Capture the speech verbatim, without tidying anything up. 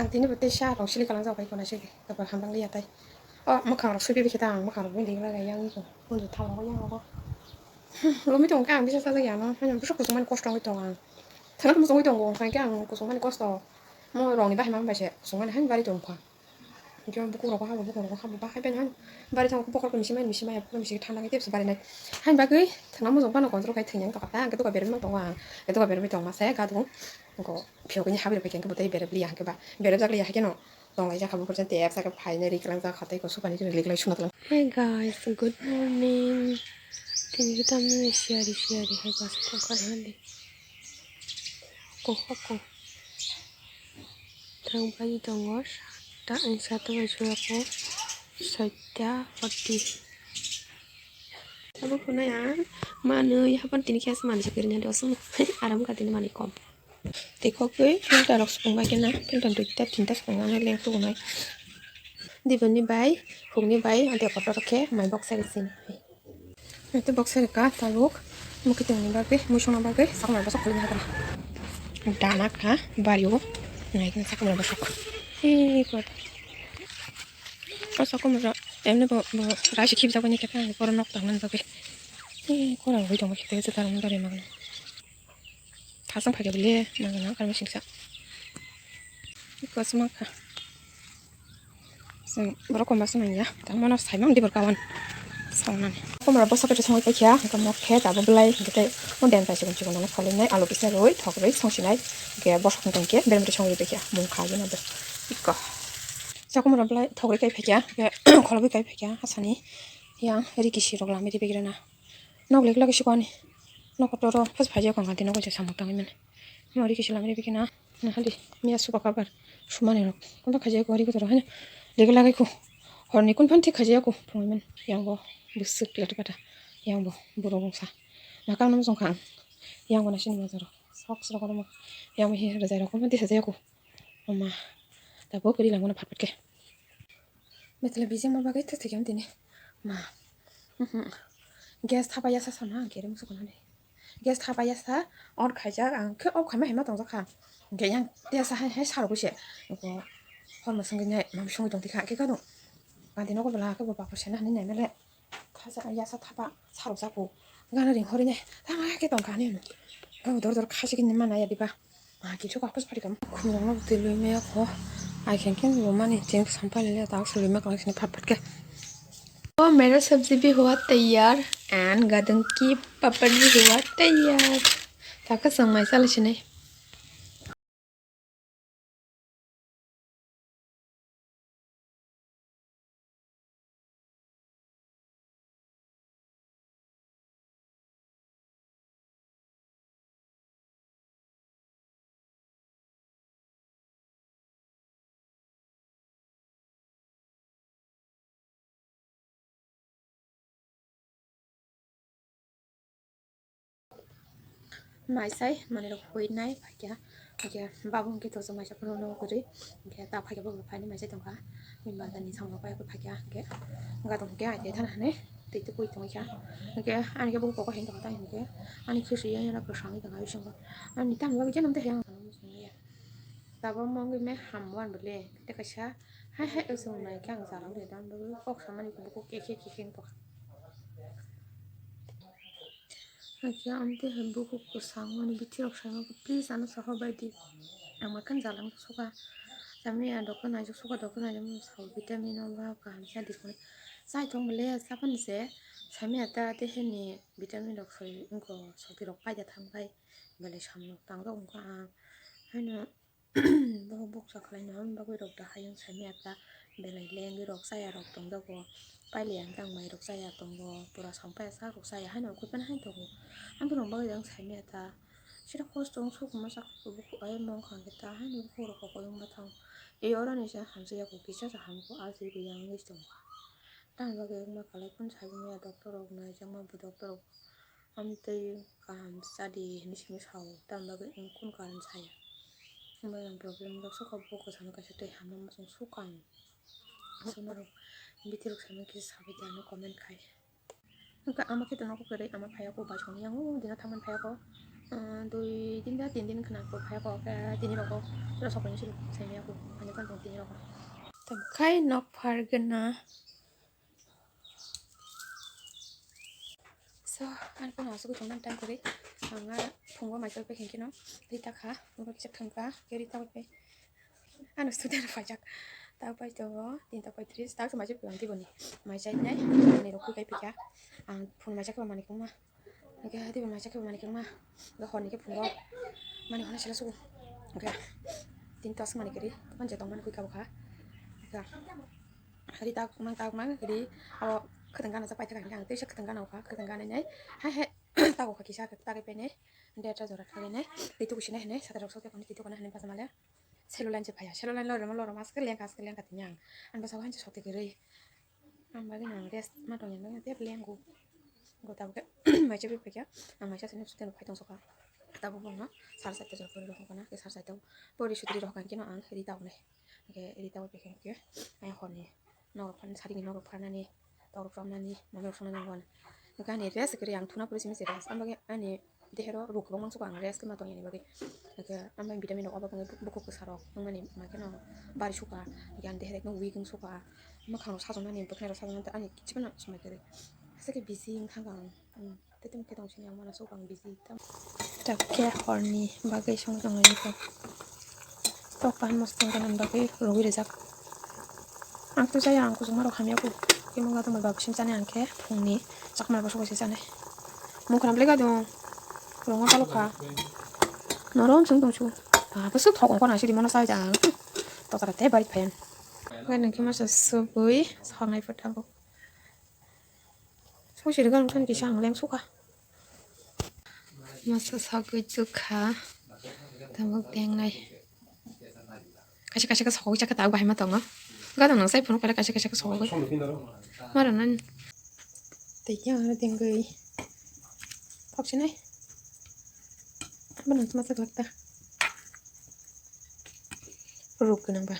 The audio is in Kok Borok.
Ang tini bo tei sa rok sili kalang jao bai kona sili. Kabar hamlang liya tai. O, mwkhang rok suibi bikhe ta ang mwkhang rok bini lai yang iko. Kundu thang rok yang rok. Lumi tong ka ang bisa sa ya no. Hanya bisa kusung mani kosto ngi tong ang. Thana kusung ngi tong ang. Hanya ang kusung mani kosto. Mo rong ni bahai mang bai se. Kusung mani han bari tong kha. Jom buku rok ha buku rok ha ba hai ben han. Bari tong bokol ko misi mai misi mai ko misi thana ngi tepsi bari nai. Han bagwi thana mo jong bano kontrol kai thang yang to kata. Ang ketu ka beri mang tong ang. Ketu ka beri tong ma se ga dung. Ko phiyok ni habri bai khe bo tei beri bli ya hangke ba. Beri jak li ya hake no. Tonglaijak kha buphuru tei apsa khe phainai ri kwlangjak kha tei kosok ani ri kwlai suna tlang. Hey guys, good morning. Tini khe tamni siyari siyari hai bus thangkha hali. Ko ko ko. Tang baji tongo satta, satta bai sura ko satta forty. Abo khunai ang manwi hapan tini khe aswk manwi se kwrwini hwnwi aswk aram kha tini manwi kom. Tei kokwi filter rok swkang bai khe na filter duita tinta swkang nai leng tubu nai. Diboni bai hukni bai ante kotor khe mai box sai sini. Ante box sai ka tabuk mukitwng ni bagwi musung bagwi sakma bosok khulini hakana. Dana kha bari o nai khe sakma bosok. Ee kor. O sakma ro emni bo bo raisi khibjak bai ni khe ta boro nok tangmani bagwi. Ee kora bai tongma khe ta se tarang dari magna. Thasang phaikhe bole nang nang karma singsa. Kosma kha. Sing borok komba song ya. Tang mano sai mang dibor kawan. Songnani. Komra bosa pete songwi paikha. Hingke mok khe tabo belai hingke tei mo den pai sikon sikon dana kholoi nai alu kisa roi thok roi song sinai. Hingke bosok hingke hingke berem roi songwi paikha. Mung kha gina be. Ikko. Sa komra belai thok roi kai paikha. Hingke kholobwi kai paikha. Hasani yang rikisi rok lami ribi grana. Nok lek lagi sikoni. Nok kotor o phas phai jak kong kanti nok kaisa samung tangwi mani. Mori kisi lamri bikina. Nahali miya suba kabar. Sumani rok. Kunta khajiya ko ri kotoro haino. Lek lagi ko. Horni kun phan thik khajiya ko. Phungwi mani. Yang bo busuk lati kata. Yang bo buro bungsa. Nakang nam jong khang. Yang bo nasini mazaro. Sok sok rok. Yang bo hi rajai rok. Kunta thik khajiya ko. Oma. Tabo kiri langona phat phat ke. Betla bijing ma bagwi thik thik tini. Ma. Mhm. Gas thapa yasa sana ang kere musuko nani. Gas thapa yasa on khaijak ang khe off khaima hima tongjak kha. Hingke yang tesa hai hai saro kuse. Ko horma songwi nai mam songwi tong tikha khe kanu. Kanti nogo bela khe bo bapor sena hani nai mele. Khaja yasa thapa saro jako. Gana ring hori nai. Tama khe tong kani. Ko dor dor khasi kini mana ya diba. Magi chok apos pari kam. Khumrang no twi lui me ko. Ai khen khen lu mani cheng sampali le tak sului ma kang sini phat phat ke. O mera sabji bhi hua taiyar and gadung ki papad bhi hua taiyar. Taka sang mai sal sini. Mai sai manwi rok hui nai phaikha, hwnkhe babu hwnkhe toso maisa phuru no kwrwi, hwnkhe ta phaikhe bo phaini maisa tongkha, bini bazar ni samung pai phaikha, hwnkhe gadong hwnkhe ai thana hinwi twi twi pui tongkha, hwnkhe ani khe bo koko hin tongkha ta hwnkhe ani khisu yang yana kwsangwi tongkha bisingo ani tamo bagwi jeno tei yang. Tabok mongwi me ham wan bole tei kaisa hai hai wng nai khe ang jalang de dan bagwi kok samani bo kok khe khe khe tongkha. Hakhe amtwi hai bukhuk kwchangmani bithi rok saimano please ano saha bai di. Ang maikhe jalang suka. Chami ya doctor naijak suka doctor naijak mano sao vitamin o ba kaham cha di koi. Chai thong bole chapani se sami ya ta te heni vitamin rok soi wngkho soti rok paida thang bai belai samung tangjak wngkha ang. Haino Bo bukcha khlaina bagwi rok da hayung saimaya ta belai lengwi rok chaya rok tongjago pailai ang tang mai rok chaya tongo pura sampaya sak rok chaya haino kufan hai tongo ang rok bagwi ang saimaya ta sira kosto wng sukuma sak ai mong khang khe ta haino bukhuk rok kok oyung bathang e oro ni se hamsaya kok kisa se hamkuk ah se riyang wngwi tongkha tamni bagwi wngma kwlai phano saimaya doctor rok naijakma bo doctor rok. Amtwi kaham chadi hinwi simi sao, tamni bagwi ang kunu karon saya. Wngmani ang problem rok sokha bo kwchangno kaisa twi hamya muchung sukha ang. Aswk norok bithi rok sami khe sabai di ano comment khai. Wngkha ama khe to nogo kwrwi ama phaiya kho bai songwi yang o dino thangmani phaiya kho. Ah, dui din da tin din khna ko phai ko, khe tini rok ko, rok sokoni suru sai ya ko, ani kan tong tini rok ko. Tabuk khai nok phar gana. So, ani kono asuk tong nang time kori, anga phungo mai khe khe no, ri ta kha, phungo kisa thang kha, khe ri ta khe. Ano student paijak. Tao pai tongo, tinta paitris, tao se maijak piyang tiboni. Maijak nai, ani rok khuikai pika. Ang phun maijak khe mani kongma. Oke, hadi maijak khe mani kongma. Ga honi khe phungo. Mani hona sela sugu. Oke. Tinta se mani kiri. Manja tong mani khuika bukha. Oke. Hadi tao mang tao mang kiri. Awo kheteng gana sa paithak ang. Tei se kheteng gana ukha. Kheteng gana nai. Hai hai. Tao ukha kisa tao pai nai. Deta jora thai nai. Tei tu kusi nai nai. Sata rok sote koni tei tu kona nai pas male. Selo line se phaiya, selo line lorima lorima aske lengka aske lengka tini ang. Ang bwskango hanse soti kwrwi. Ang bagwi no rest ma tongya nw tei lengo. Go tabuk khe maisa bai phaikha. Ang maisa sini student phai tongsoka. Tabuk bono sar saita jora pori rohorkana, khe sar saita pori sutri rohorkha khe no ang ri tabuknai. Khe ri tabuk khe khe ang horni. Norok phan sari ni norok phanani, torok romnani, mami rok songna nango ani. Hwnkhe ani rest kwrwi ang thuna puri simi se rest. Ang bagwi ani dehero rok kwbangma sukha ang rest ma tongya ni bagwi. Hwnkhe ang bagwi vitamin rok obo wngwi bukhuk bwsa rok wngmani ma kheno bari sukha. Hwnkhe ani dehero ekdom weak wng sukha. Mwkhang rok sajoknani, bwkhwnai rok sajoknani ani kichibano swmai kwrwi. Aswk khe busy wng thangkha ang. Hmm. Tei tamo khe tong sini ang mano sok ang busy tam. Tabuk khe horni bagwi song tong lai kho. Tok pan mosong tong bagwi rwi rijak. Ang to jaya ang kuchukma rok hamya kho. Khe mungla tongmani baba sing chani ang khe phungni chakmani bwswk bai se chanai. Mung khwnam lega dong. Rwngma palok kha. Norom song tong su. Baba suk thok ongkho nang sidi mono sai jang. Tokra tei bari phayan. Bai nang khe masa subui songnai phuta bo. Song siri gana kisa ang leng sukha. Masa sagwi chukha. Tabuk tengnai. Kaisa kaisa khe sogwi chakha tabuk bahai ma tongo. Gana nang sai phunuk phaila kaisa kaisa khe sogwi. Mara nani. Tei khe ang tengwi. Thok sinai. Bana masa glak ta. Ruk gwnang ba.